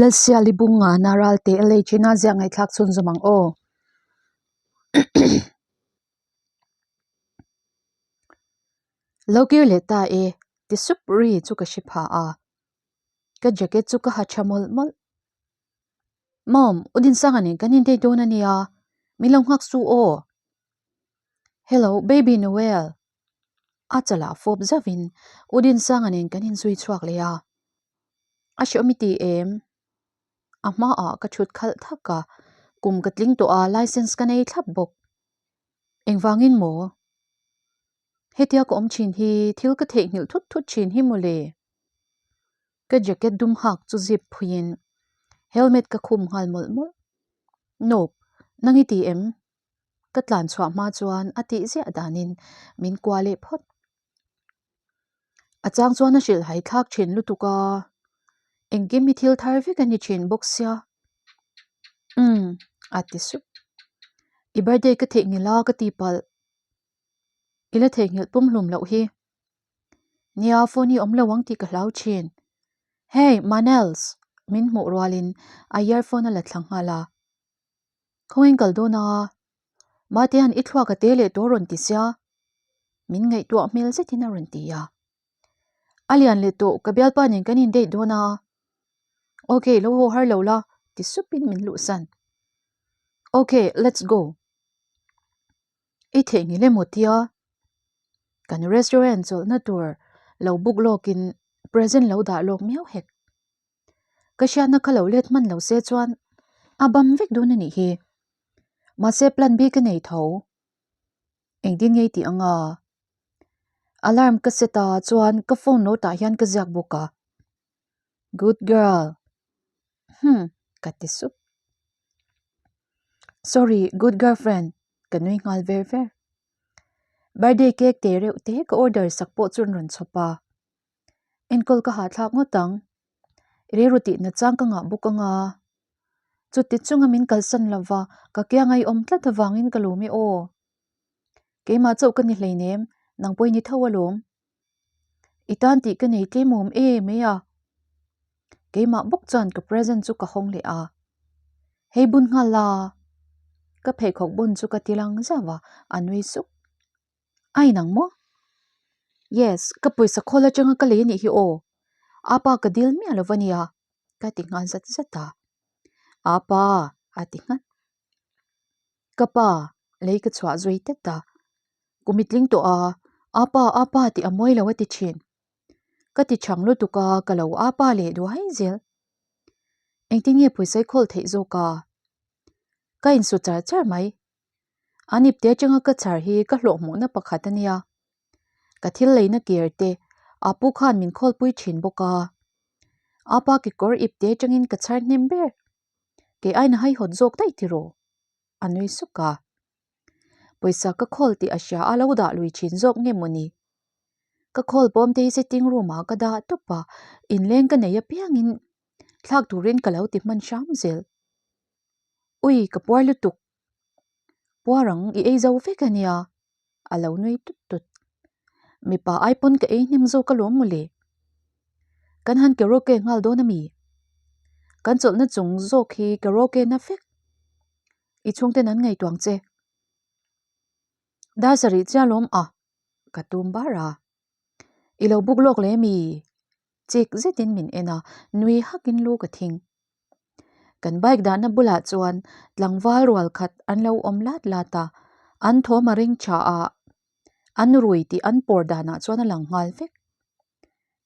Lalsiali bung ngana ralte LH in a ziah ngaihthlak chhunzawm ang aw. Lo kir leh ta e, ti sup ri chu ka hre pha a. Ka jacket chu ka ha tha mawlh mawlh. Mom, U Dinsanga nen kan indate dawn a nia, min lo nghak su aw. Hello, baby Noel. A chalah fawp zauhin U Dinsanga nen kan inzui chhuak leh a. A hreawm i ti em? A hmaah ka thut khalh thak a, kum ka tling tawh a, license ka nei thlap bawk. Engvangin maw? Hetia ka awm thin hi thil ka theihnghilh thut thut thin hi mawle. Ka jacket dum hak chu zip phuiin helmet ka khum nghal mawlh mawlh. Nope, nang i ti em? Ka tlan chhuah hma chuan a tih ziah danin min kua leh phawt. A chang chuan a hrilh hai thlak thin lutuk a, engkim hi thil thar vek a ni thin bawk sia. Umm, a ti sup. I birthday ka theihnghilh a ka ti palh. I la theihnghilh pumhlum loh hi. Nia, phone hi awm lo ang tih ka hlau thin. Hey, Manels! Min hmuh rualin a earphone a la thla nghal a. Khawngain kal dawn a, Matea'n i thluak a te leh tawh rawn ti sia, min ngaihtuah hmel zetin a rawn ti a. A lian leh tawh, ka bialpa nen kan in date dawn a. Ok, lo haw har lo la, ti supin min luhsan. Ok, let's go. I theihnghilh emaw tia? Kan restaurant chawlhna tur lo book lawkin present lo dah lawk miau hek. Ka hriatna kha lo let hman lo se chuan a bam vek dawn a nih hi. Mahse plan B ka nei tho. Engtin nge i tih ang a? Alarm ka set a chuan ka phone note ah hian ka ziak bawk a. Good girl. Hmm, ka ti sup. Sorry, good girlfriend, ka nui nghal ver ver. Birthday cake te reuh te ka order sak pawh chu an rawn chhawp a. Enkawl ka hahthlak ngawt ang. Rilru tihna chang ka ngah bawk anga. Chuti chunga min kalsan lova ka kiang a i awm tlat avangin ka lawm e aw. Keimah chauh ka ni hleinem, nang pawh i ni tho alawm. I tan tih ka nei tlem awm e mai a. Keimah bawk chuan ka present chu ka hawng leh a. Hei bun nghal la. Ka pheikhawk bun chu ka ti lang zauh a, a nui suk. A inang maw? Yes, ka pawisa khawl atanga ka lei anih hi aw. Apa ka dil miah lo va nia, ka ti nghal zat zat a. Apa, a ti nghat. Ka pa, lei ka chhuah zui tet a. Kum i tling tawh a, apa, apa tih a mawi lo a ti thin. Ka ti chhang lutuk a, ka lo apa leh duai zel. Engtin nge pawisa i khawl theih zawk a? Ka insu char char mai. An ipte atanga ka char hi ka hlawh hmuhna pakhat a nia. Ka thil leina ker te Apu khan min khawlpui thin bawk a. Apa kekawr ipte atangin ka char hnem ber. Kei aina haihawt zawk daih tiraw? A nui suk a. Pawisa ka khawl tih a hria a lo dah lui thin zawk nge mawni? Ka khawl bawm te hi sitting room ah ka dah tawp a, inleng ka nei apiangin thlak turin ka lo ti hman hram zel. Ui, ka puar lutuk. Puar ang, i ei zo vek a nia, a lo nui tut tut. Mipa ai pawn ka ei hnem zawk alawm mawle. Kan han karaoke nghal dawn a mi? Kan chawlhna chung zawk hi karaoke na vek. I chhungten an ngaihtuah ang che. Dar sarih chiah alawm a, ka tum bar a. I lo buk lawk leh mi? Chik zetin min en a, nui hakin lu ka thing. Kan bike dahna bulah chuan tlangval rual khat an lo awm lat lat a, an thawm a ring tha a, an rui tih an pawr danah chuan a lang nghal vek.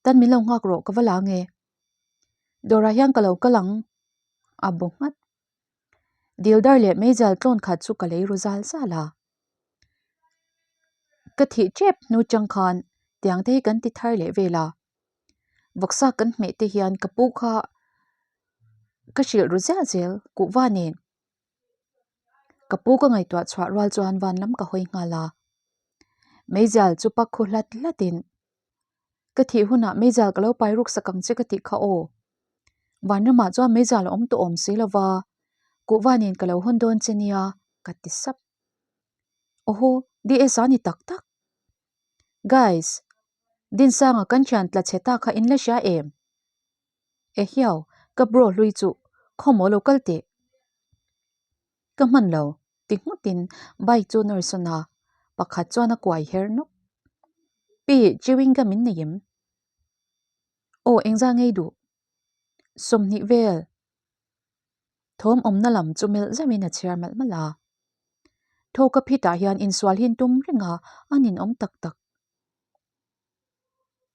Tan min lo nghak rawh ka va la nge? Dawrah hian ka lo kal ang a bu nghat. Dildar leh meizal tlawn khat chu ka lei ru zal zal a. Ka thih tep hnu chang khan tiang te hi kan ti thar leh vel a. Vawksa kan hmeh te hian ka pu kha ka hrilh ru ziah zel kuhva nen. Ka pu ka ngaihtuah chhuah rual chuan van lam ka hawi nghal a. Meizial chu pak khu hlat hlat in ka thih hunah meizial ka lo pai ruk sak ang che ka tih kha aw. Vanramah chuan meizial a awm tawh awm si lova kuhva nen ka lo hawn dawn che nia ka ti sap. Awhaw DS a ni tak tak. Guys, Dinsanga kan thian tla chhe ta kha in la hria em? Ehiau, Ka bro hlui chu khawmaw lo kal teh. Ka hman lo, ti nghutin bike chu nawr sawn a, pakhat chuan a kuai her nawk. Pi, chewing gum in nei em? Aw, engzah ngei duh? 20 vel. Thawm awmna lam chu melh zeuhin a chhiar malh malh a. Tho ka phitah hian insual hi tum reng a, a ninawm tak tak.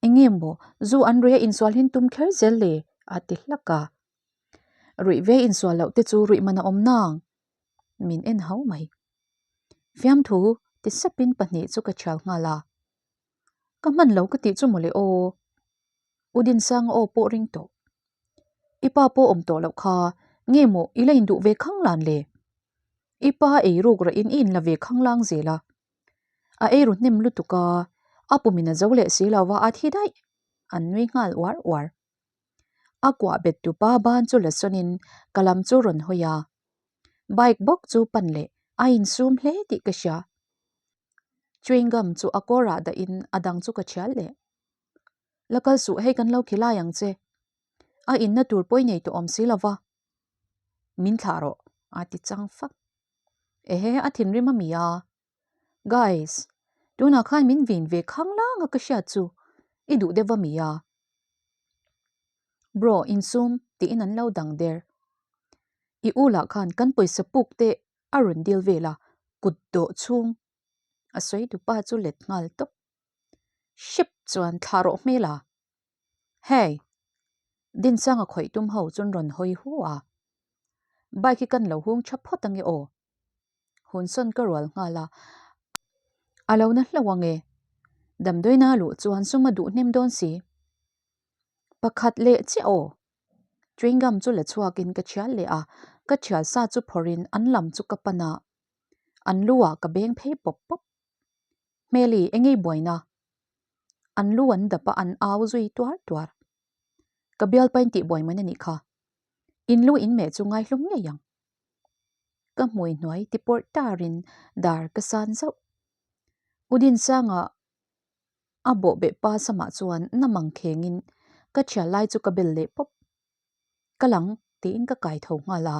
Eng nge maw zu an ruih a insual hi tum kher zel le? a ti hlak a. Ruih ve insual loh te chu ruih man a awm nang. Min en hau mai. Fiamthu ti sepin pahnih chu ka thial nghal a. Ka hman lo ka tih chu mawle aw. U Dinsanga aw pawh ring tawh. I pa pawh awm tawh loh kha, nge maw i la induh ve khang lan le? I pa ei ruk rahin i inla ve khang lang zel a. A ei ru hnem lutuk a, a pumin a zo leh si lo va a thi daih. An nui nghal uar uar. A kuah bet tu pa ban chu la sawnin ka lam chu rawn hawi a. Bike bawk chu pan leh a insum hle tih ka hria. Chewing gum chu a kawrah dahin a dang chu ka thial leh. La kal suh hei kan lo khilai ang che. A inna tur pawi nei tawh awm si lo va. Min thlah rawh a ti chang fak. Ehe a thinrim a mi a. Guys, tunah khan min vin ve khang lang a ka hriat chu i duh deuh va mi a. Bro, insum tiin an lo dang der. I u lah khan kan pawisa puk te a rawn dil vel a, kut dawh chhung a sawi dupa chu let nghal tawp. Hrep chuan thlah rawh hmel a. Hey! Dinsanga khawih tum ho chuan rawn hawi hu a. Bike hi kan lo hung tha phawt ange aw. Hun sawn ka rual nghal a. A lo na hlauh ange. Damdawiina a luh chuan sum a duh hnem dawn si. Pakhat leh chiah aw. Chewing gum chu la chhuakin ka thial leh a. Ka thial sa chu phawrhin an lam chu ka pan a. An lu ah ka beng phei pawp pawp. Hmeli, engei buaina? An lu an dap a, an au zui tuar tuar. Ka bialpain tih buai man a nih kha. In lu in meh chu ngaihlum ngei ang. Ka hmui hnuai ti pawrh tarin dar ka san zauh. U Dinsanga a bawhbeh pa samah chuan na mang khengin ka thial lai chu ka bel leh pawp. Ka lang tiin ka kai tho nghal a.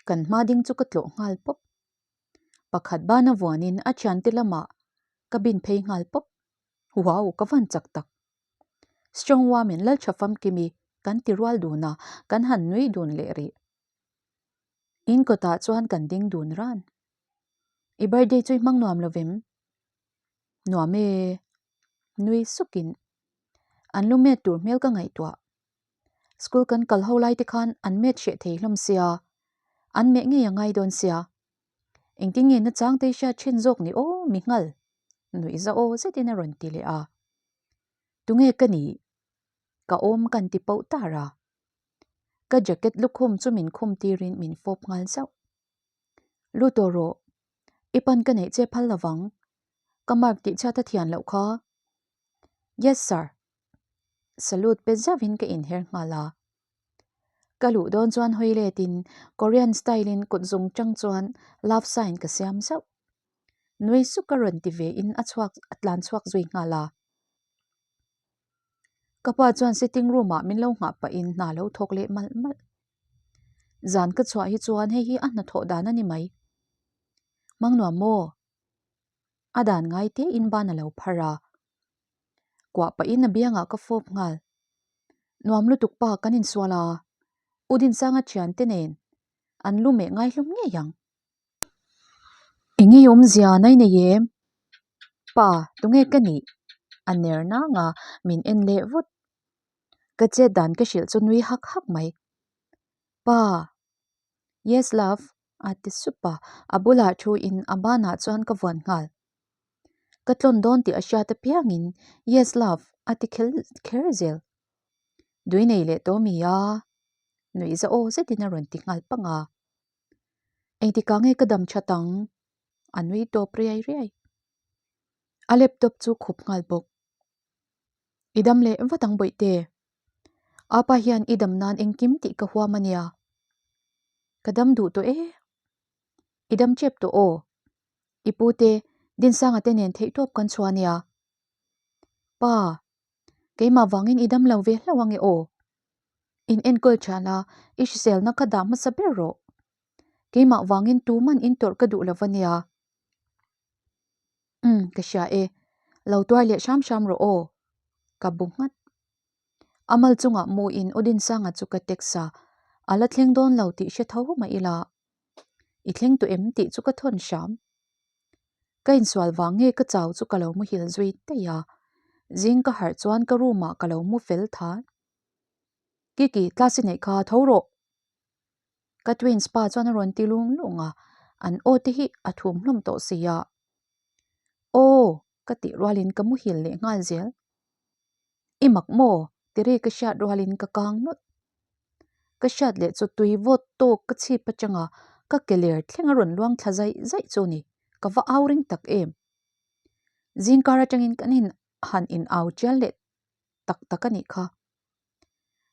Kan hma ding chu ka tlawh nghal pawp. Pakhat bana vuanin a thiante lamah ka bin phei nghal pawp. Wow, ka van chak tak. Strong Woman Laltha Famkimi kan ti rual dun a, kan han nui dun leh rih. In kawtah chuan kan ding dun ran. I birthday chu i hmang nuam lo vem? Nuam e. Nui sukin. An lu met tur hmel ka ngaihtuah. School kan kal ho lai te khan an met hreh thei hlawm sia, an meh ngei a ngai dawn sia. Engtin nge nachang te hriat then zawk ni aw mi nghal? Nuih za aw zetin a rawn ti leh a. Tunge ka nih? Ka awm kan ti poh tar a. Ka jacket lukhum chu min khum tirin min fawp nghal zauh. Lu tawh rawh, i pan ka neih che phal lovang. Ka mark tih chhiat a thian loh kha. Yes sir. Salute pe zauhin ka inher nghal a. Ka luh dawn chuan hawi letin Korean style in kut zung tang chuan love sign ka siam zauh. Nui suk a rawn ti ve in a chhuak a tlan chhuak zui nghal a. Ka pa chuan sitting room ah min lo nghah pahin hna lo thawk leh malh malh. Zan ka chhuah hi chuan hei hi a hnathawh dan a ni mai. Hmang nuam maw? A dan ngai te in ban a lo phar a. Kuah pahin a biangah ka fawp nghal. Nuam lutuk pa kan insual a, U Dinsanga thiante nen an lu meh ngai hlawm ngei ang. Enge awmzia nai nei em? Pa, tunge ka nih? A ner nang a, min en leh vut. Ka chet dan ka hrilh chu nui hak hak mai. Pa, Yes love, a ti sup a, a bulah thu in a banah chuan ka vuan nghal. Ka tlawn dawn tih a hriat apiangin Yes love, a ti kher kher zel. Dui nei leh tawh mi a? Nuih za aw zetin a rawn ti nghal pang a. Engtikah nge ka dam that ang? A nui tawp riai riai. A laptop chu khup nghal bawk. I dam leh vat ang bawihte. Apa hian i dam nan engkim tih ka huam a nia. Ka dam duh tawh e. I dam chep tawh aw. I pu te, Dinsanga te nen theihtawp kan chhuah a nia. Pa, keimah vangin i dam lo ve hlauh ange aw. In enkawl thian a, i hriselna kha dah hmasa ber rawh. Keimah vangin tuman in tawrh ka duh lo va nia. Umm, ka hria e. Lo tuar leh hram hram rawh aw. Ka bu nghat. A mal chungah muin Udinsanga chu ka text a, a la thleng dawn lo tih hre tho mah ila. I thleng tawh em tih chu ka thawn hram. Ka insual vang nge ka chau chu ka lo muhil zui daih a, zing ka harh chuan ka room ah ka lo mu fel than. Kiki, class i neih kha tho rawh! Ka twins pa chuan a rawn ti lung lung a, an aw te hi a thum hlawm tawh si a. Aw! Ka tih rualin ka muhil leh nghal zel. I mak maw? Ti ri ka hriat rualin ka kang nawlh. Ka hriat leh chu tui vawt tawk ka chhip atanga ka ke ler thleng a rawn luang thla zaih zaih chu ni, ka va au ring tak em. Zingkar atangin kan in han in au tial leh tak tak a nih kha.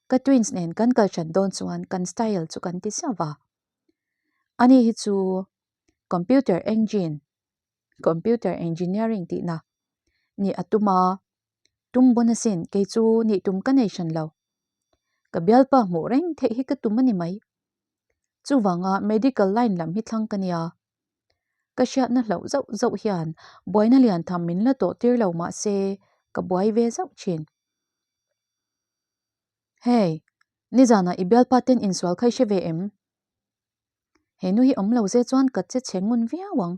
Ka twins nen kan kal hran dawn chuan kan style chu kan ti zauh va. Ani hi chu computer engine, computer engineering tihna nih a tum a. Tum bawn asin, kei chu nih tum ka nei hran lo. Ka bialpa hmuh reng theih hi ka tum a ni mai. Chuvanga medical line lam hi thlang ka nia. Ka hriatna hlauh zauh zauh hian buaina lian tham min la tawh tir lo mah se ka buai ve zauh thin. Hey, nizanah i bialpa ten insual kha i hre ve em? He nu hi awm lo ze chuan ka che chhe ngun viau ang.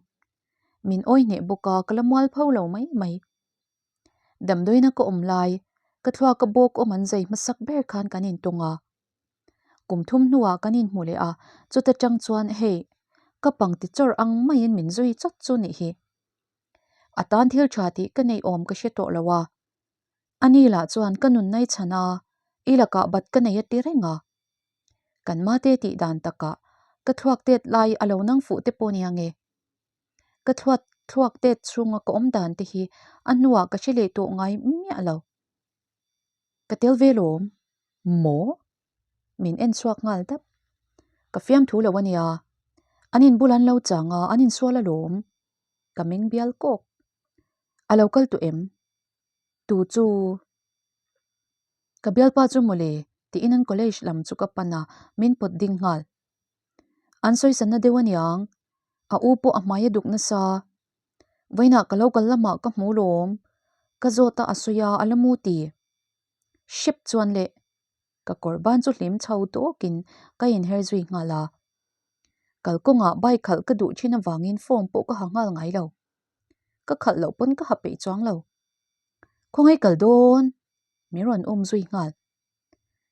Min awi hneh bawk a, ka la mual pho lo mai mai. Damdawiina ka awm lai, ka thluaka bawk awm an zai hmasak ber khan kan intawng a. Kum thum hnuah kan inhmu leh a, chuta tang chuan hei, ka pang ti chawrh ang maiin min zui chawt chu nih hi. A tan thil tha tih ka nei awm ka hre tawh lo a. Ani lah chuan ka nun nai chhan a, i lakah bat ka nei a ti reng a. Kan mate tih dan takah ka thluak tet lai a lo nang fuh te pawh nia nge. Ka thluat thluak tet chhunga ka awm dan te hi a hnuah ka hre leh tawh ngai miah lo. Ka tel ve lawm maw? Min en chhuak nghal dap. Ka fiamthu lo a nia. An inbul an lo chang a, an insual alawm. Ka meng bial kawk. A lo kal tawh em? Tu chu? Ka bialpa chu mawle tiin an college lam chu ka pan a, min pawt ding nghal. An sawisanna deuh a niang, a u pawh a hmai a duk nasa. Vawiinah ka lo kal lamah ka hmu lawm, ka zawt a a sawi a, a la mu ti. Hrep chuan leh ka kawr ban chu hlim chho tawkin ka inher zui nghal a. Kalkawngah bike khalh ka duh thin avangin form pawh ka ha nghal ngai lo. Ka khalh loh pawn ka ha peih chuang lo. Khawngaih kal dawn! Min rawn um zui nghal.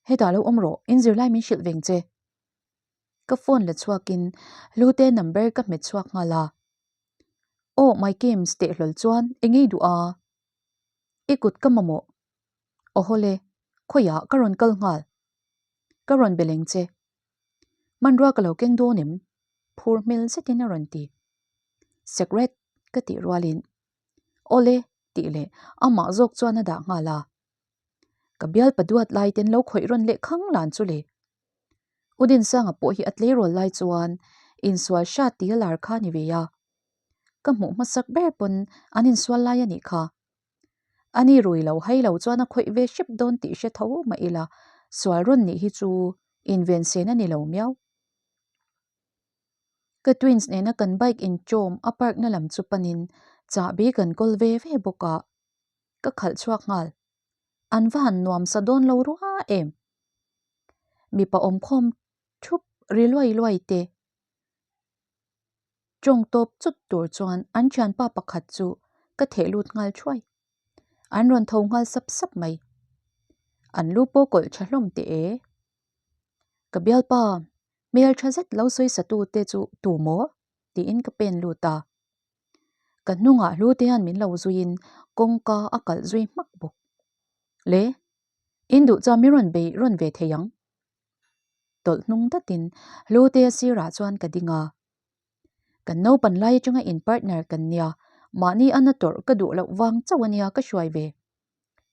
Hetah lo awm rawh, in zirlai min hrilh veng che. Ka phone la chhuakin Hlute number ka hmet chhuak nghal a. Aw my games teh hlawl chuan eng ei duh a? I kut ka mamawh. Awhawle, khawiah ka rawn kal nghal. Ka rawn be leng che. Hmanrua ka lo keng dawn em? Phur hmel zetin a rawn ti. Secret ka tih rualin Awle tih leh amah zawk chuan a dah nghal a. Ka bialpa duat lai ten lo khawih rawn leh khang lan chu le. U Dinsanga pawh hi a tleirawl lai chuan insual hrat tih a lar kha ni ve a. Ka hmuh hmasak ber pawn an insual lai a nih kha. Ani rui lo hai lo chuan a khawih ve hrep dawn tih hre tho mah ila sual rawn nih hi chu invensen a ni lo miau. Ka twins nena kan bike inchawm a park na lam chu panin chahbi kan kawl ve ve bawk a, ka khalh chhuak nghal. An va han nuam sa dawn lo rua em? Mipa awmkhawm thup ri luai luai te tawng tawp chut tur chuan an thianpa pakhat chu ka theh lut nghal thuai. An rawn tho nghal sap sap mai. An lu pawh kawlh tha hlawm teh e. Ka bialpa Hmel tha zet lo sawi satu te chu tu maw? tiin ka pen lut a. Ka hnungah Hlute hian min lo zuiin kawngka a kalh zui hmak bawk. Le, in duh chuan min rawn bei rawn ve thei ang. Tawlh hnung datin Hlute sirah chuan ka ding a. Kan naupan lai atanga in partner kan nia, mahni a na tawrh ka duh loh vang chauh a nia ka hruai ve.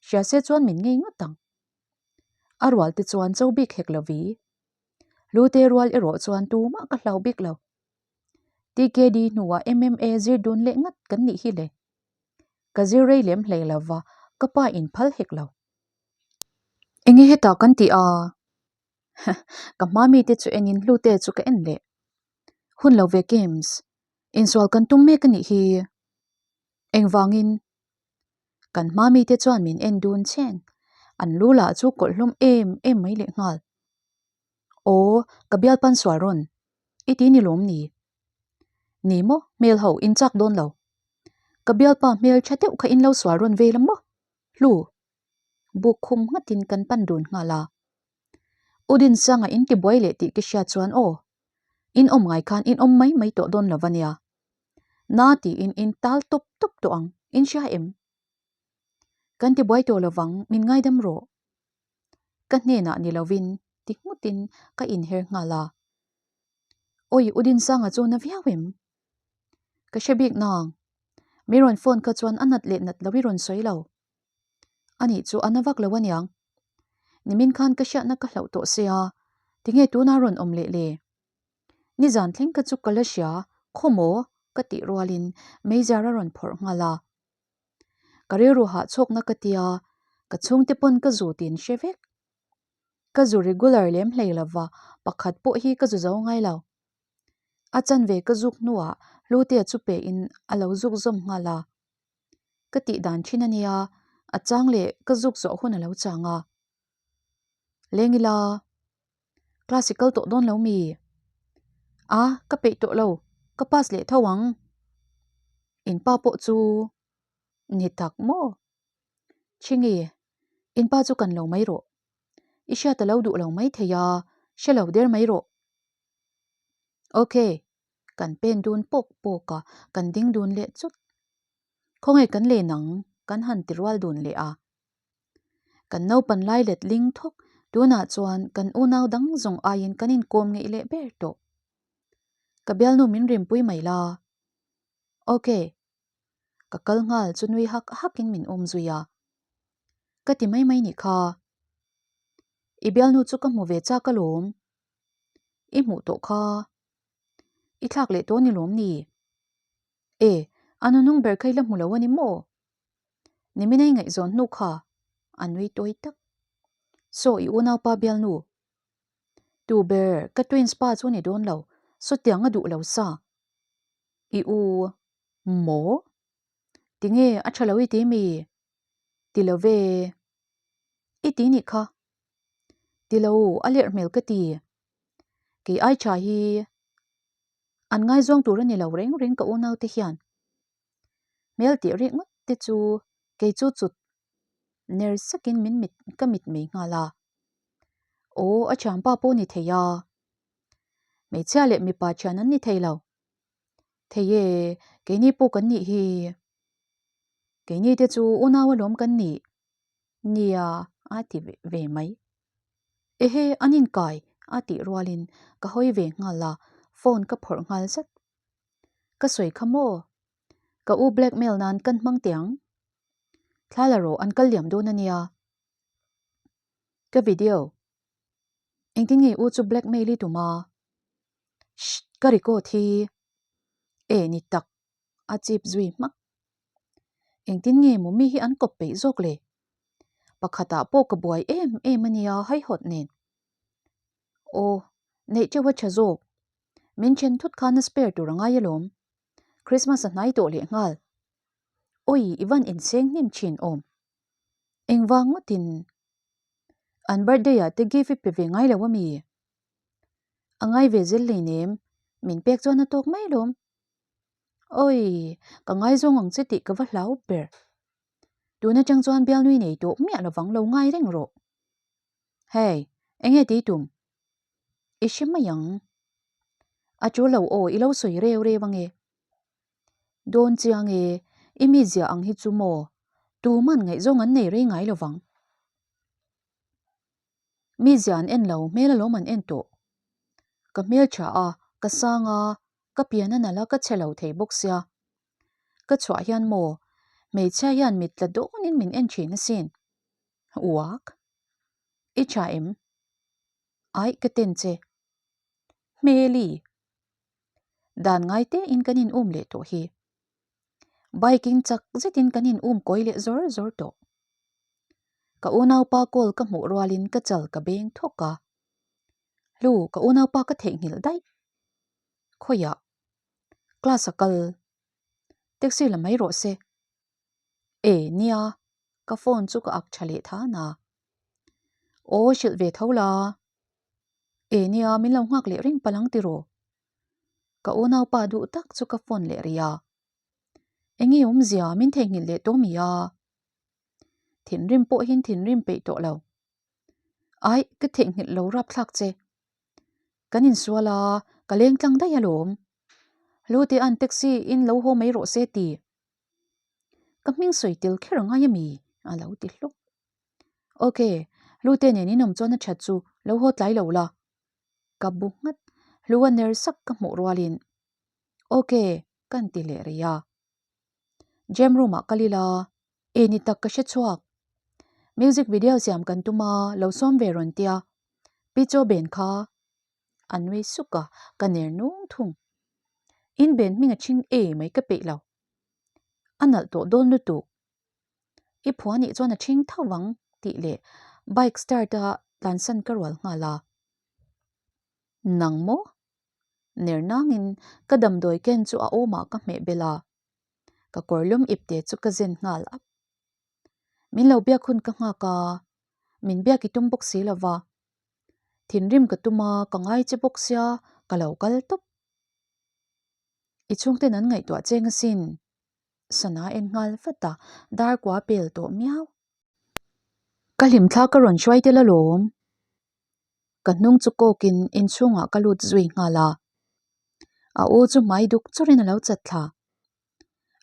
Hria se chuan min ngei ngawt ang. A rual te chuan cho bik hek lo vi. Lute rual erawh chuan tumah ka hlau bik lo. TKD hnuah MMA zir dun leh ngat kan nih hi le. Ka zir rei lem hlei lo va, ka pa in phal hek lo. Enge hetah kan tih a? Ka hma mite chu enin Hlute chu ka en leh. Hun lo ve games insual kan tum mek a nih hi. Engvangin? Kan hma mite chuan min en dun cheng. An lu lah chu kawlh hlawm em em mai leh nghal. Aw, ka bialpan sual rawn. I ti ni lawm ni? Ni maw, hmel ho in chak dawn lo. Ka bialpa hmel tha deuh kha in lo sual rawn ve la maw? Hlu. Buk khum nghatin kan pan dun nghal a. U Dinsanga in ti buai leh tih ka hriat chuan aw, in awm ngai khan in awm mai mai tawh dawn lo va nia. Na tiin in tal tawp tawp tawh ang, in hria em? Kan ti buai tawh lovang, min ngaidam rawh. Ka hnenah ni lovin ti nghutin ka inher nghal a. Awi, U Dinsanga chu na viau em? Ka hre bik nang. Mi rawn phone kha chuan a nat leh nat lo i rawn sawi lo. Anih chu a na vak lo aniang. Nimin khan ka hriatna ka hlauh tawh sia, tinge tuna rawn awm leh le? Nizan thleng kha chu ka la hria, khaw maw? ka tih rualin meiziar a rawn phawrh nghal a. Ka rilru hahchhawkna ka tia, ka chhungte pawn ka zu tin hre vek. Ka zu regular lem hlei lova, pakhat pawh hi ka zu zo ngai lo. A chanve ka zuk hnuah Hlutea chu pehin a lo zuk zawm nghal a. Ka tih dan thin a nia, a chang leh ka zuk zawh hun a lo chang a. Leng ila, class i kal tawh dawn lo mi? A, ka peih tawh lo, ka pass leh tho ang. In pa pawh chu ni tak maw? Chhingi, in pa chu kan lo mai rawh. I hriat a lo duh lo mai thei a, hre lo der mai rawh. Ok, kan pen dun pawk pawk a, kan ding dun leh chut. Khawnge kan len ang? Kan han ti rual dun leh a. Kan naupan lai let ling thawk, tunah chuan kan unau dang zawng aiin kan inkawm ngeih leh ber tawh. Ka bialnu min rimpui mai la. Ok, ka kal nghal chu nui hak hakin min um zui a. Ka ti mai mai nih kha. I bialnu chu ka hmu ve chak alawm. I hmuh tawh kha. I thlak leh tawh ni lawm ni? E, a nunung ber kha i la hmu lo a ni maw? Nimin a i ngaihzawn hnu kha a nui tawi tak. Saw i unaupa bialnu. Tu ber ka twins pa chu ni dawn lo, sawtiang a duh lo sa. I u maw? Tinge a tha lo i ti mi? Ti lo ve. I ti nih kha. Ti lo, a lerh hmel ka ti. Kei ai tha hi an ngaizawng tur a ni lo reng reng ka unaute hian. Hmel tih rih ngawt te chu kei chu chut ner sakin min mit ka mit mei nghal a. Aw, a thianpa pawh ni thei a. Hmeichhia leh mipa thian an ni thei lo. Thei e, keini pawh kan nih hi. Keini te chu unau alawm kan nih. Nia, a ti ve mai. Ehe, an inkai, a tih rualin ka hawi ve nghal a, phone ka phawrh nghal zat. Ka sawi kha maw? Ka u blackmail nan kan hmang teh ang. Thla la rawh, an kal liam dawn a nia. Ka video. Engtin nge u chu blackmail i tum a? Shh, ka record hi. E, ni tak. A chip zui hmak. Engtin nge maw mi hi an kawp peih zawk le? Pakhatah pawh ka buai em em a nia haihawt nen. Aw, neih teuh a tha zawk. Min then thut khan a spare tur a ngai alawm. Christmas a hnai tawh leh nghal. Awi, i van inseng hnim thin awm. Engvang ngawtin an birthday ah te gift i pe ve ngai lo a mi? A ngai ve zel hleinem, min pek chuan a tawk mai alawm. Awi, ka ngaizawng ang che tih ka va hlau ber. Tun atang chuan bialnui nei tawh miah lovang lo ngai reng rawh. Hey, enge tih tum? I hre mai ang. A tul lo aw, i lo sawi reu reu ange. Dawn chiang e, i mizia ang hi chu maw? Tuman ngaihzawng an nei rei ngai lovang. Mizia an en lo, hmel alawm an en tawh. Ka hmel tha a, ka sang a, ka pian a nalh a, ka chhe lo thei bawk sia. Ka chhuah hian maw, hmeichhia hian mit tla dawnin min en thin asin. Uak. I tha em? Aih ka ten che. Hmeli. Dan ngai te in kan in um leh tawh hi. Bike in chak zet in kan in um kawi leh zawr zawr tawh. Ka unaupa call ka hmuh rualin ka chal ka beng thawk a. Hlu, ka unaupa ka theihnghilh daih. Khawiah? Class a kal. Taxi la mai rawh se. E, nia, ka phone chu ka ak tha leh than a. Aw, hrilh ve tho la. E, nia, min lo nghak leh reng palang tiraw? Ka unaupa duh tak chu ka phone leh rih a. Enge awmzia min theihnghilh leh tawh mi a? Thinrim pawh hin thinrim peih tawh lo. Aih, ka theihnghilh lo rapthlak che. Kan insual a, ka leng tlang daih alawm. Hlute-a'n taxi in lo haw mai rawh se ti. Ka hming sawi tel kher a ngai ami? A lo ti hluk. Ok, Hlute nen in awm chuan a that chu lo haw tlai lo la. Ka bu nghat, Hlua ner sak ka hmuh rualin Ok, kan ti leh rih a. Gem room ah kal ila, e ni tak ka hre chhuak. Music video siam kan tum a, lo sawm ve rawn tia. Pi Chaw Ben kha a nui suk a, ka ner nung thung. In Ben hming a chhing e mai ka peih lo. A nalh tawh dawn lutuk. I phua nih chuan a chhing tho vang tih leh bike start a tlansan ka rual nghal a. Nang maw? Ner nangin ka damdawi ken chu a awmah ka hmeh bel a, ka kawrlum ipte chu ka zen nghal ap. Min lo biak hun ka nghak a, min biak i tum bawk si lo va. Thinrim ka tum a, ka ngai che bawk sia, ka lo kal tawp. I chhungten an ngaihtuah cheng asin. Sana en nghal vat a, dar kua pel tawh miau. Ka hlimthla ka rawn hruai tel alawm. Ka hnung chu kawkin inchhungah ka lut zui nghal a. A u chu hmai duk chawrin a lo chat thla.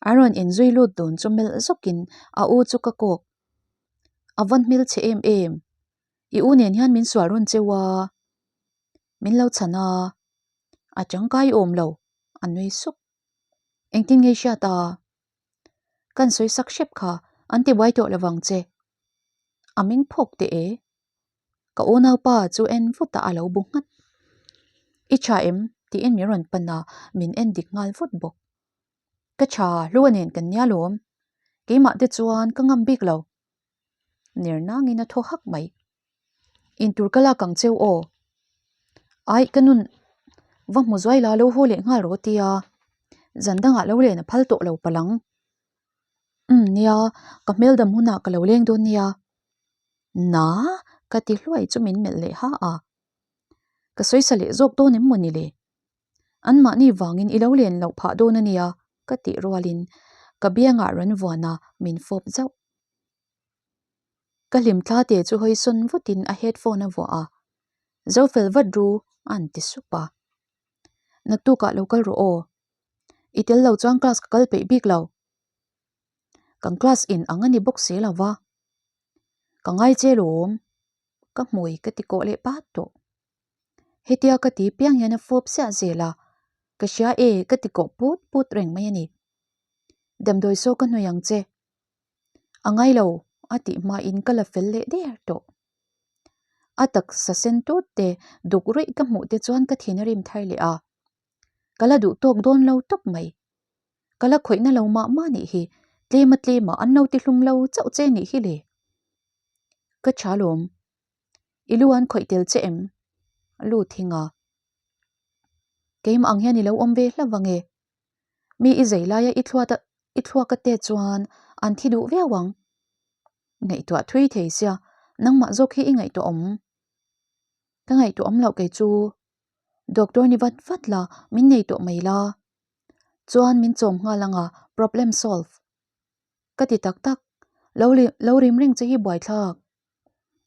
A rawn inzui lut dun chu melh zawkin a u chu ka kawk. A vawn hmel che em em. I u nen hian min sual rawn cheu a. Min lo chhan a. A tangkai awm lo, a nui suk. Engtin nge i hriat a? Kan sawi sak hrep kha an ti buai tawh lovang che. A meng phawk teh e. Ka unaupa chu en vut a a lo bu nghat. I tha em? tiin min rawn pan a, min en dik nghal vut bawk. Ka tha, hlua nen kan nia lawm. Keimah te chuan ka ngam bik lo. Ner nangin a thaw hak mai. Intur ka lak ang cheu aw. Aih ka nun va hmu zuai la lo haw leh nghal rawh tia zan dangah lo len a phal tawh lo palang. Umm nia, ka hmel dam hunah ka lo leng dawn nia. Na, ka ti hluai chu min melh leh ha a. Ka sawisa leh zawk dawn em maw ni le? Anmahni vangin i lo len loh phah dawn a nia, ka tih rualin ka biangah rawn vuan a, min fawp zauh. Ka hlimthla te chu hawi sawn vutin a headphone a vuah a, Zo fel vat ru, a'n ti sup a. Naktukah lo kal rawh aw. I tel lo chuan class ka kal peih bik lo. Kan class in ang a ni bawk si lo va. Ka ngai che lawm. Ka hmui ka ti kawh leh pat tawh. Hetia ka ti piang hian a fawp siah zel a, ka hria e ka ti kawh put put reng mai a ni. Damdawi saw ka hnawih ang che. A ngai lo a tih hmain ka la fel leh der tawh. A taksa sen tut te duk ruih ka hmuh te chuan ka thin a rim thar leh a. Ka la duh tawk dawn lo tawp mai. Ka la khawihna lo mah mah nih hi, tlema tlema an lo ti hlum lo chauh che nih hi le. Ka tha lawm. I lu an khawih tel che em? Lu thing a. Keimah ang hian i lo awm ve hlauh ange. Mi i zei laia i thluat a i thluak a te chuan an thi duh viau ang. Ngaihtuah thui thei sia, nangmah zawk hi i ngaihtuah awm. Ka ngaihtuah awm loh kei chu. Doctor ni vat vat la, min nei tawh mai la. Chuan min chawm nghal anga problem solve. Ka ti tak tak, lo lo rim reng che hi buaithlak.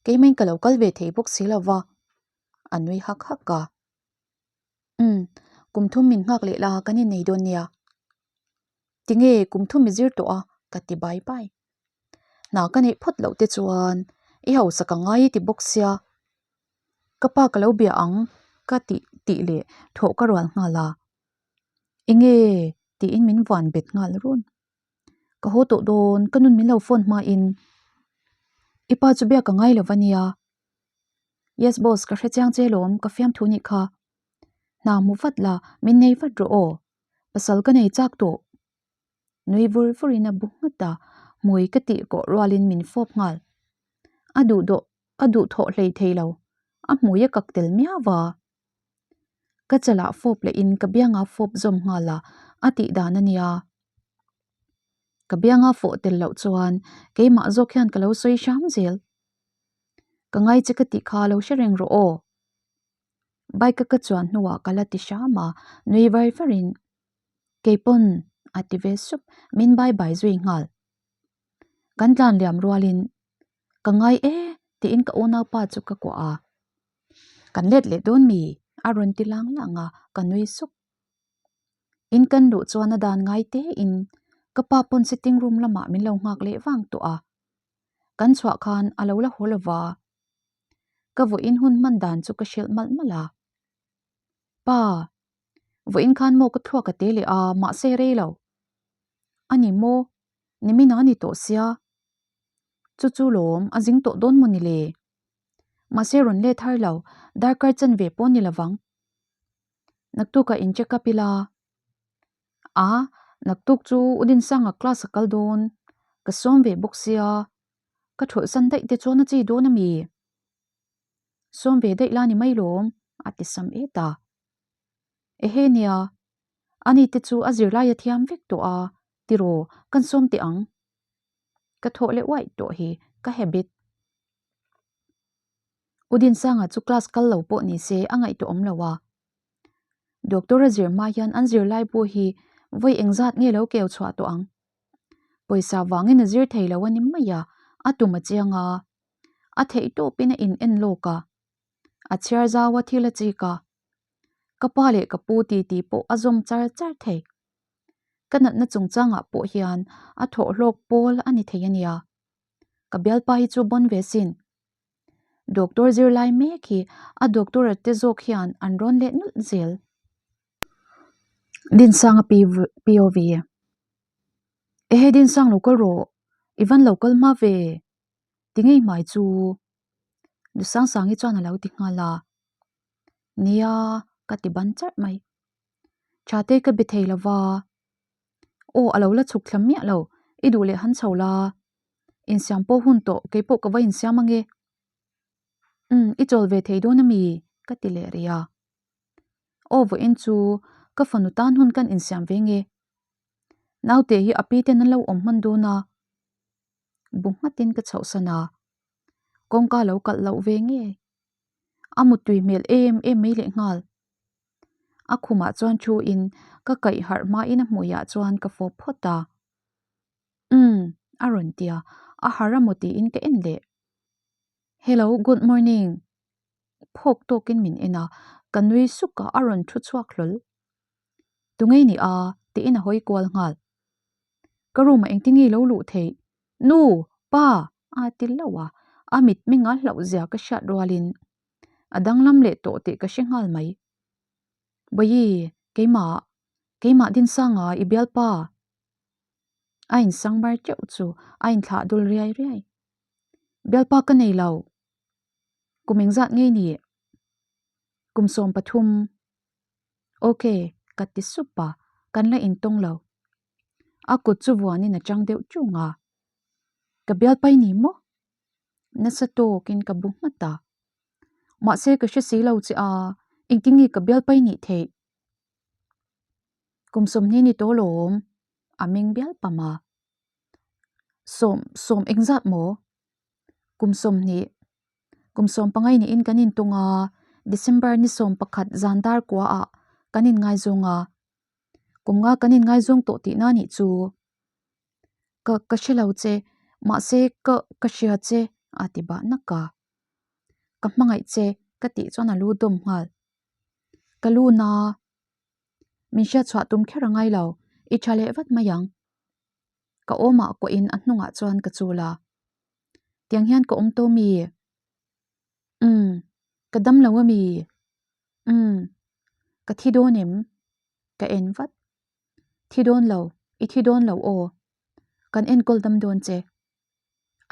Keimain ka lo kal ve thei bawk si lova, a nui hak hak a. Umm, kum thum min nghak leh la kan innei dawn nia. Tinge kum thum i zir tawh a? ka ti bai bai. Hna ka neih phawt loh te chuan i hausa ka ngai i ti bawk sia. Ka pa ka lo bia ang ka tih tih leh thawh ka rual nghal a. Enge tiin min vuan bet nghal run. Ka haw tawh dawn ka nun min lo phone hmain i pa chu biak ka ngai lo va nia. Yes boss ka hre chiang che lawm ka fiamthu nih kha. Hna hmu vat la min nei vat rawh aw. Pasal ka nei chak tawh. Nui vur vurin a bu nghat a, hmui ka tih kawh rualin min fawp nghal. A duh dawh a duh thawh hlei thei lo, a hmui a kak tel miau va. Ka chalah fawp lehin ka bianga fawp zawm nghal a, a tih dan a nia. Ka bianga fawh tel loh chuan keimah zawk hian ka lo sawi hram zel. Ka ngai che ka tih kha lo hre reng rawh aw. Bike a ka chuan hnuah ka la ti hram a, nui var varin keipawn a ti ve sup, min bye bye zui nghal. Kan tlan liam rualin ka ngai e tiin ka unaupa chu ka kuah a. Kan let leh dawn mi? A rawn ti lang lang a, ka nui suk. In kan luh chuan a dan ngai tein ka pa pawn sitting room lamah min lo nghak leh vang tawh a. Kan chhuah khan a lo la haw lo va. Ka vawiin hun hman dan chu ka hrilh malh malh a. Pa, vawiin khan maw ka thluak a te leh a, mahse rei lo. A ni maw? Nimin a ni tawh sia. Chu chu lawm, a zing tawh dawn maw ni le? Mahse rawn let har lo, darkar chanve pawh ni lovang. Naktukah in check up ila. A, naktuk chu U Dinsanga class a kal dawn. Ka sawm ve bawk sia. Ka thawlhsan daih te chuan a chi dawn a mi? Sawm ve daih la ni mai lawm, a ti sam et a. Ehe nia, ani te chu a zirlai a thiam vek tawh a, tiraw kan sawm teh ang. Ka thawh leh uaih tawh hi ka habit. U Dinsanga chu class kal lo pawh ni se a ngaihtuah awm lo a. Doctor a zir hma hian an zirlai pawh hi vawi engzat nge lo keu chhuah tawh ang. Pawisa vangin a zir thei lo a ni mai a, a tum a chiang a. A theih tawpin a in en lawk a. A chhiar zau a thil a chik a. Ka pa leh ka pu titi pawh a zawm char char thei. Ka natna chungchangah pawh hian a thawhhlawk pawl a ni thei a nia. Ka bialpa hi chu bawn ve sin. Doctor zirlai mek hi a doctor a te zawk hian an rawn leh nulh zel. Dinsanga POV. Ehe Dinsang lo kal rawh, i van lo kal hma ve. Ti ngei hmai chu Dusangsangi chuan a lo ti nghal a. Nia, ka ti ban charh mai. Thatei ka be thei lova. Aw a lo la chhuk thla miah lo, i duh leh han chho la. Insiam pawh hun tawh kei pawh ka va insiam ange. Umm i chawl ve thei dawn ami? ka ti leh rih a. Aw vawiin chu ka fanu tan hun kan insiam ve nge. Naute hi a pi ten an lo awm hman dawn a. Bu nghatin ka chhohsan a. Kawngka lo kalh loh ve nge. A muttui hmel em em mai leh nghal. A khumah chuan thu in ka kaih harh hmain a hmuiah chuan ka fawp phawt a. Umm, a rawn ti a, a harh a maw tiin ka en leh. Hello, good morning. Phawk tawkin min en a, ka nui suk a, a rawn thu chhuak hlawl. Tungei ni a? tiin a hawi kual nghal. Ka room ah engtin nge i lo luh theih? Nu! Pa! a ti hlauh a, a mitmeng a hlauh zia ka hriat rualin a danglam leh tawh tih ka hre nghal mai. Bawihi, keimah, keimah Dinsanga i bialpa. A insang mar teuh chu a inthlah dul riai riai. Bialpa ka nei lo. Kum engzat ngei ni? Kum 13. Ok, ka ti sup a, kan la intawng lo. A kut chu vuanin a chang deuh ṭung a. Ka bialpa i ni maw? Nasa tawkin ka bu nghat a. Mahse ka hre si lo che a, engtin nge ka bialpa i nih theih? Kum 20 ni tawh lawm, a meng bial pam a. Sawm, sawm engzat maw? Kum 20. Kum 15 niin kan intung a, December ni 11 zan dar kua ah kan inngaizawng a. Kum nga kan inngaizawng tawh tihna nih chu. Ka ka hre lo che, mahse ka ka hria che a ti bah nak a. Ka hmangaih che ka tih chuan a lu dawm nghal. Ka lu na, min hriat chhuah tum kher a ngai lo, i tha leh vat mai ang. Ka awmah kuahin a hnungah chuan ka chul a. Tiang hian ka awm tawh mi? Umm, ka dam lo a mi? Umm, ka thi dawn em? Ka en vat. Thi dawn lo, i thi dawn lo aw. Kan enkawl dam dawn che.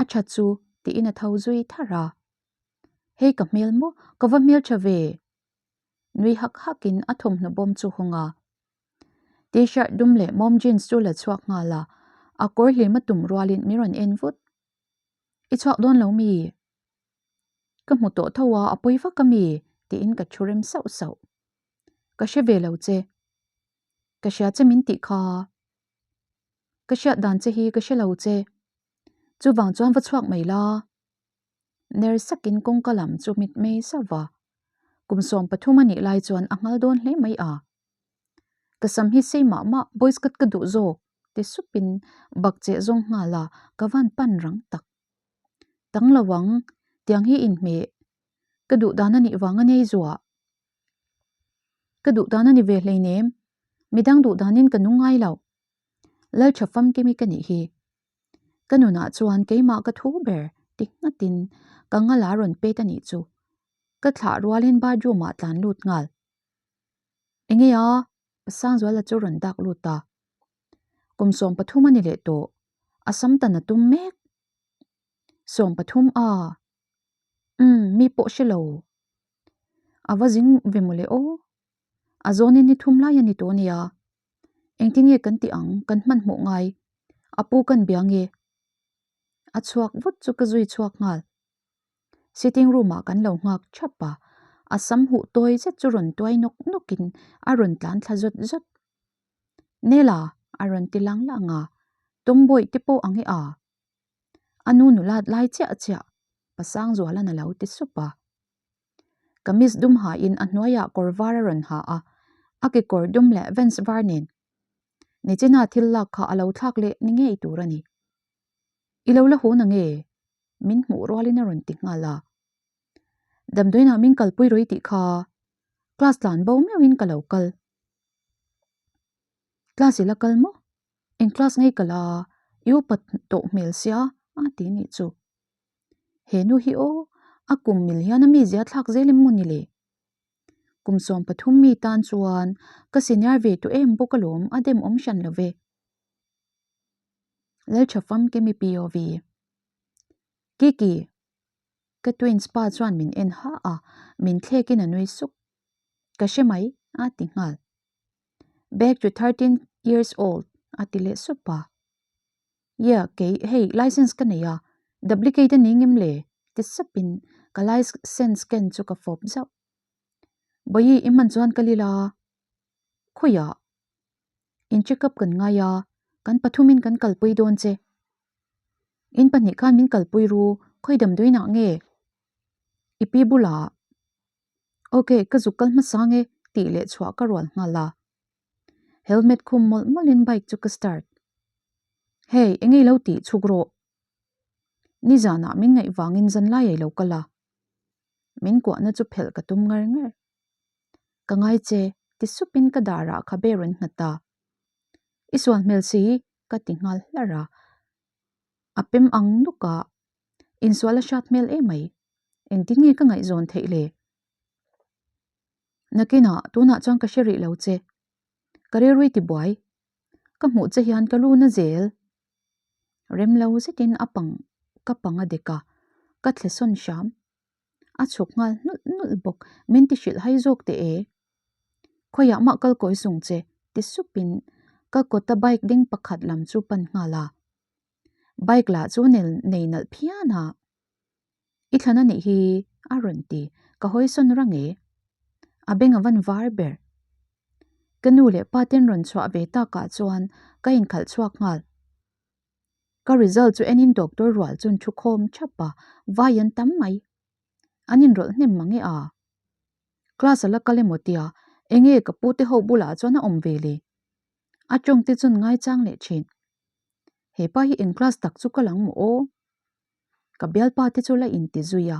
A tha chu tiin a tho zui tharh a. Hei ka hmel maw, ka va hmel tha ve. Nui hak hakin a thawmhnaw bawm chu hawng a. T-shirt dum leh mawm jeans chu la chhuak nghal a, a kawr hlim a tum rualin min rawn en vut. I chhuak dawn lo mi? Ka hmu tawh tho a, a pawi vak a mi? tiin ka thu rem sauh sauh. Ka hre ve lo che. Ka hria che min tih kha. Ka hriat dan che hi ka hre lo che. Chuvang chuan va chhuak mai la. Ner sakin kawngka lam chu mit mei zauh va. Kum 13 a nih lai chuan a nghal dawn hle mai a. Ka sam hi sei mah mah boys cut ka duh zawk ti supin bak cheh zawng nghal a ka van pan rang tak. Tang lo ang, tiang hi inhmeh ka duh dan a nih vang a nei zuah. Ka duh dan a ni ve hleinem, midang duh danin ka nung ngai lo. Laltha famkimi ka nih hi. Ka nunah chuan keimah ka thu ber ti nghatin ka ngala rawn pet a nih chu. Ka thlah rualin bathroom ah tlan lut nghal. Enge a? Pasangzuala chu rawn dak lut a. Kum 13 a ni leh tawh. A sam tan a tum mek. 13 a? Umm, mi pawh hre lo. A va zing ve mawle aw. A zawnin ni thum lai a ni tawh nia. Engtin nge kan tih ang, kan hmanhmawh ngai. A pu kan bia nge? A chhuak vut chu ka zui chhuak nghal. Sitting room ah kan lo nghak thap a, a sam huh tawi zet chu rawn tuai nawk nawk in a rawn tlan thla zawt zawt. Nela a rawn ti lang lang a, Tomboy te pawh ang e a. A nu nulat lai chiah chiah Pasangzualan a lo ti sup a. Kamis dum ha in a hnuaiah kawr var a rawn ha a, a kekawr dum leh vans var nen. Nichina thil lak kha a lo thlak leh ni ngei tur a ni. I lo la hu na nge? Min hmuh rualin a rawn ti nghal a. Damdawiinah min kalpui rawih tih kha class tlan bo meuhin ka lo kal. Class i la kal maw? Eng class ngei ka la? I upat tawh hmel sia a ti nih chu. He nu hi aw, a kum mil hian a mizia thlak zel em maw ni le? Kum 13 mi tan chuan ka senior ve tawh em bawk alawm a dem awm hran lo ve. Laltha famkimi POV. Kiki! Ka twins pa chuan min en ha a, min thlekin a nui suk. Ka hre mai, a ti nghal. Back to 13 years old, a ti leh sup a. Yeah, kei, hei, license ka nei a, duplicate a ni ngem le? ti sapin ka license ken chu ka fawp zauh. Bawihi, i hman chuan ka lila. Khawiah? In check up kan ngai a, kan pathumin kan kalpui dawn che. In pahnih khan min kalpui ru, khawi damdawiinah nge? I pi bulah. Ok, ka zuk kal hmasa nge tih leh chhuah ka rual nghal a. Helmet khum mawlh mawlhin bike chu ka start. Hey, eng ei lo tih chhuk rawh. Nizanah min ngaih vangin zanlai ei lo kal a. Min kuahna chu phelh ka tum ngar ngar. Ka ngai che, ti supin ka darah khabe rawn nghat a. I sual hmel si, ka ti nghal hlar a. A pem ang nuk a, insual a hrat hmel emai. Engtin nge ka ngaihzawn theih le? Nakinah, tunah chuan ka hre rih lo che. Ka rilrui ti buai. Ka hmuh che hian ka lu na zel. Rem lo zetin a pang ka pang a dek a, ka thle sawn hram. A chhuk nghal nulh nulh bawk, min ti hrilh hai zawk teh e. Khawiah mah kal kawi sung che, ti supin ka kawta bike ding pakhat lam chu pan nghal a. Bike lah chu nel nei nalh phian a. I thlan a nih hi, a rawn ti, ka hawi sawn rang e. A beng a van var ber. Ka nu leh pa ten rawn chhuah ve takah chuan ka inkhalh chhuak nghal. Ka result chu enin doctor rual chun thu khawm thap a, vai an tam mai. An inrawlh hnem mang e a. Class a la kal emaw tia, enge ka pu te ho bulah chuan a awm ve le? A tawng te chun ngaichang leh thin. He pa hi eng class tak chu ka lang maw aw? Ka bialpa te chu la inti zui a.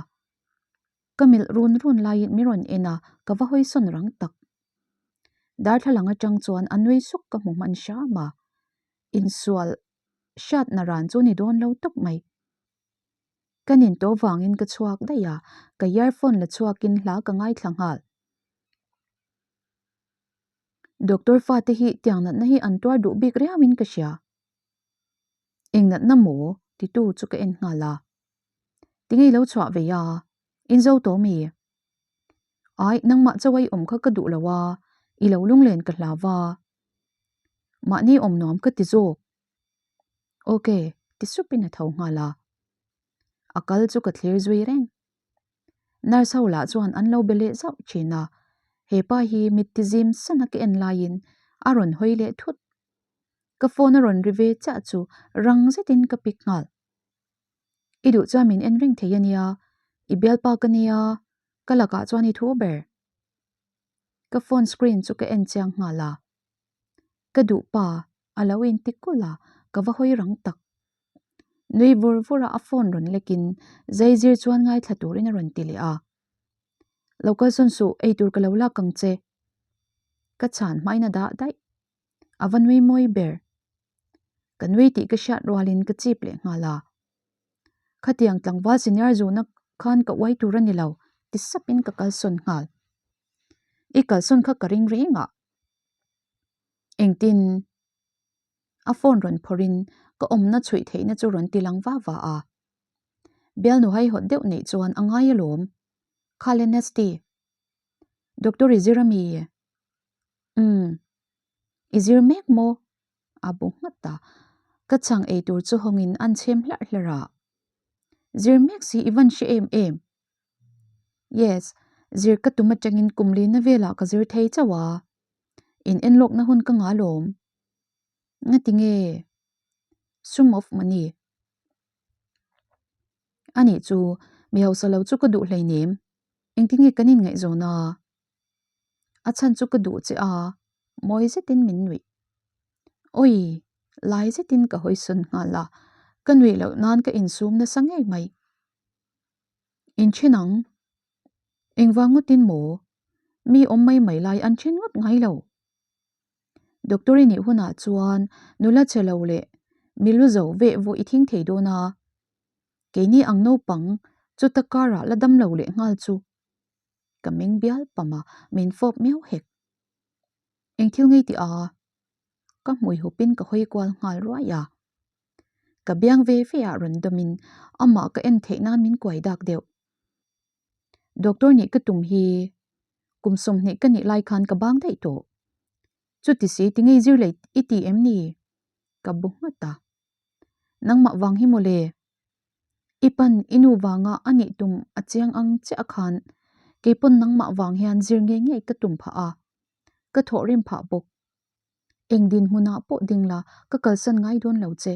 Ka melh run run laiin mi rawn en a, ka va hawi sawn rang tak. Darthlalang atang chuan a nui suk ka hmu hman hram a. Insual hriatna ran chu ni dawn lo tawp mai. Ka nin tawh vangin ka chhuak daih a, ka earphone la chhuakin hla ka ngaithla nghal. Doctor fate hi tiang natna hi an tuar duh bik riauin ka hria. Eng natna maw? titu chu ka en nghal a. Tinge i lo chhuah ve a? Inzo tawh mi? Ai, nangmah chaw a i awm kha ka duh lo a, i lo lunglen ka hlau va. Mahni awm nuam ka ti zawk. Ok, ti supin a tho nghal a. A kal chu ka thlir zui reng. Nurse ho lah chuan an lo be leh zauh thin a. He pa hi mit ti zim sana ka en laiin a rawn hawi leh thut. Ka phone a rawn ri ve chiah chu rang zetin ka pick nghal. I duh chuan min en reng thei a nia, i bialpa ka nia, ka lakah chuan i thu ber. Ka phone screen chu ka en chiang nghal a. Ka duh pa a lo inti kulh a, ka va hawi rang tak. Nui vur vur a a phone rawn lekin zai zir chuan ngaithla turin a rawn ti leh a. Lo kalsawn suh, eitur ka lo lak ang che. Ka chhan hmain a dah daih. A va nui mawi ber. Ka nui tih ka hriat rualin ka chip leh nghal a. Khatiang tlangval senior zuna khan ka uai tur a ni lo, ti sapin ka kalsawn nghal. I kalsawn kha ka ring reng a. Engtin? A phone rawn phawrhin ka awmna chhuih theihna chu rawn ti lang va va a. Bialnu haihawt deuh neih chuan a ngai alawm. Khale Nasty. Doctor i zir ami? Umm. I zir mek maw? A bu nghat a. Ka chhang ei tur chu hawngin an chhem hlarh hlarh a. Zir mek si i van hre em em. Yes, zir ka tum atangin kum lina velah ka zir thei chauh a. In enlawkna hun ka ngah alawm. Ngati nge? Sum of money. Anih chu, mi hausa lo chu ka duh hleinem. Engtin nge kan inngaihzawn a? A chhan chu ka duh che a, mawi zetin min nuih. Awi! Lai zetin ka hawi sawn nghal a, ka nuih loh nan ka insum nasa ngei mai. Inthen ang. Engvang ngawtin maw? Mi awm mai mai lai an then ngawt ngai lo. Doctor i nih hunah chuan nula che lo leh mi lu zo veh vawh i thing thei dawn a. Keini ang naupang chuta karah la dam lo leh nghal chu. Ka meng bial pam a, min fawp miau hek. Eng thil ngei tih a? Ka hmui hupin ka hawi kual nghal ruai a. Ka biang ve ve ah rawn dawmin amah ka en theih nan min kuai dak deuh. Doctor nih ka tum hi kum 20 ka nih lai khan ka bang daih tawh. Chuti si ti ngei zir lei i ti em ni? Ka bu nghat a. Nangmah vang hi mawle. I pan i nu vanga a nih tum a chiang ang chiah khan keipawn nangmah vang hian zir ngei ngei ka tum phah a. Ka thawhrim phah bawk. Eng dinhmunah pawh ding la, ka kalsan ngai dawn lo che.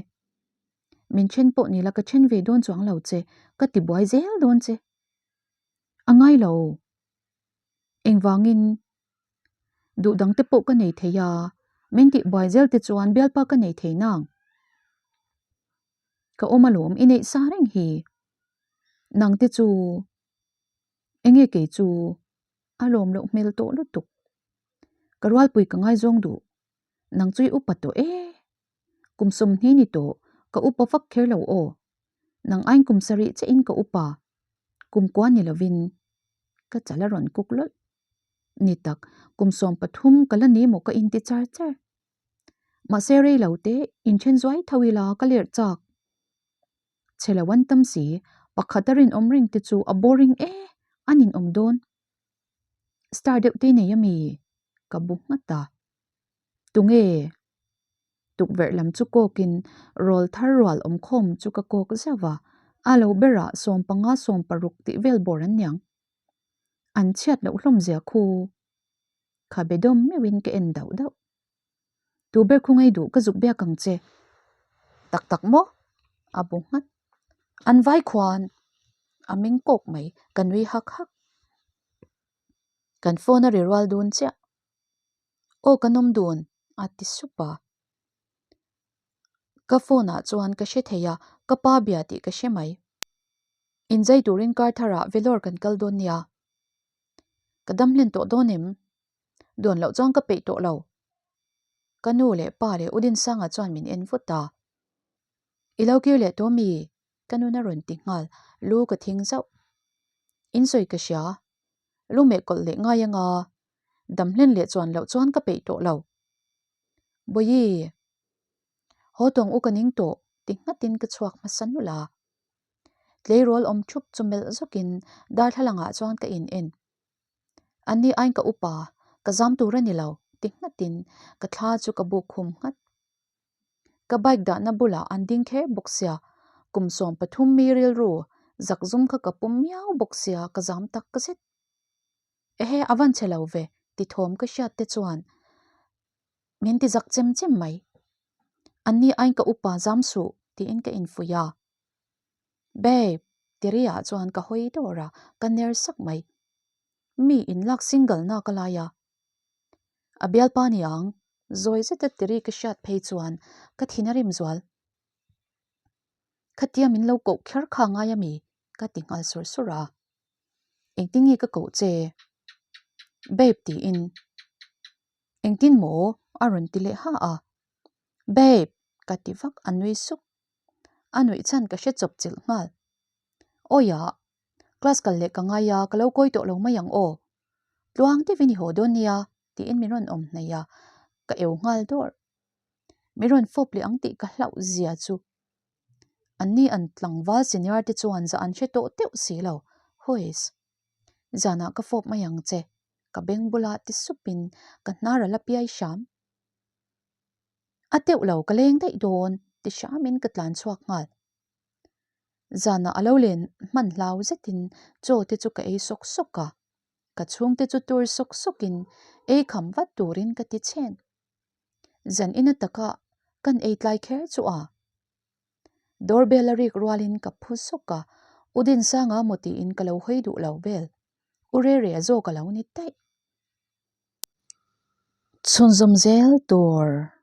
Min then pawh ni la ka then ve dawn chuang lo che, ka ti buai zel dawn che. A ngai lo. Engvangin duh dang te pawh ka nei thei a, min tih buai zel te chuan bialpa ka nei thei nang. Ka awm alawm i neih sa reng hi. Nang te chu enge kei chu a lawm loh hmel tawh lutuk. Ka rualpui ka ngaizawng duh. Nang chu i upa tawh e. Kum 20 ni tawh, ka upa vak kher lo aw. Nang ain kum sarih che in ka upa. Kum kua ni lovin ka chal a rawn kuk lawlh. Ni tak, kum 13 ka la ni maw ka inti char char. Mahse rei lo te inthen zuai tho ila ka lerh chak. Chhe lo an tam si, pakhat a rinawm reng te chu a boring e, a ninawm dawn. Star deuh te nei ami? Ka bu nghat a. Tunge? Tukverh lam chu kawkin rawl thar rual awm khawm chu ka kawk zauh va, a lo berah 15 16 tih vel bawr an niang. An chhiat loh hlawm zia khu. Kha be dawm meuhin ka en dauh dauh. Tu ber khu ngei duh ka zuk biak ang che. Tak tak maw? A bu nghat. An vai khuan a meng kawk mai, ka nui hak hak. Kan phone a ri rual dun chiah. Aw ka nawm dun, a ti sup a. Ka phone ah chuan ka hre thei a, ka pa bia tih ka hre mai. Inzai turin kar tharah Vellore kan kal dawn nia. Ka dam hlen tawh dawn em? Dawn loh chuan ka peih tawh lo. Ka nu leh pa leh U Dinsanga chuan min en vut a. I lo kir leh tawh mi? Ka nun a rawn ti nghal, lu ka thing zauh. In sawi ka hria. Lu meh kawlh leh ngai anga dam hlen leh chuan loh chuan ka peih tawh lo. Bawihi! Haw tawng u ka ning tawh ti nghatin ka chhuak hmasa nulh a. Tleirawl awm thup chu melh zawkin darthlalangah chuan ka in en. Anni aiin ka upa, ka zam tur a ni lo ti nghatin ka thla chu ka buk khum nghat. Ka bike dahna bulah an ding kher bawk sia, kum 13 mi rilru zakzum kha ka pum miau bawk sia ka zam tak zet. Ehe a van chhe lo ve Ti thawm ka hriat te chuan min ti zak chem chem mai. Anni aiin ka upa zam suh tiin ka infuih a. Babe! Ti riah chuan ka hawi dawr a, ka ner sak mai. Mi inlak single na ka lai a. A bialpa ni ang, zawi zeta tiri ka hriat phei chuan ka thin a rim zual. Khatia min lo koh kher kha ngai a mi? Ka ti nghal sur sur a. Engtin nge ka koh che? Babe tiin. Engtin maw? A rawn ti leh ha a. Babe! Ka ti vak a nui suk. A nuih chhan ka hre chawp chilh nghal. Awiah! Class kal leh ka ngai a, ka lo kawi tawh lo mai ang aw. Tluang deuhin i haw dawn nia tiin min rawn awm hnaih a, ka eu nghal dawrh. Min rawn fawp leh ang tih ka hlauh zia chu. Anni an tlangval senior te chuan zah an hre tawh deuh si lo. Huiss. Zanah ka fawp mai ang che, ka beng bulah ti supin ka hnar a la piai hram. A teuh lo ka leng daih dawn ti hramin ka tlan chhuak nghal. Zanah a lo len hman hlau zetin chaw te chu ka ei sawk sawk a, ka chhungte chu tur sawk sawkin ei kham vat turin ka ti chhen. Zan ina taka kan ei tlai kher chu a. Doorbell a rik rualin ka phu sawk a, U Dinsanga maw tiin ka lo hawi duh lo vel. U Rere a zawk a lo ni daih. Chhunzawm zel tur.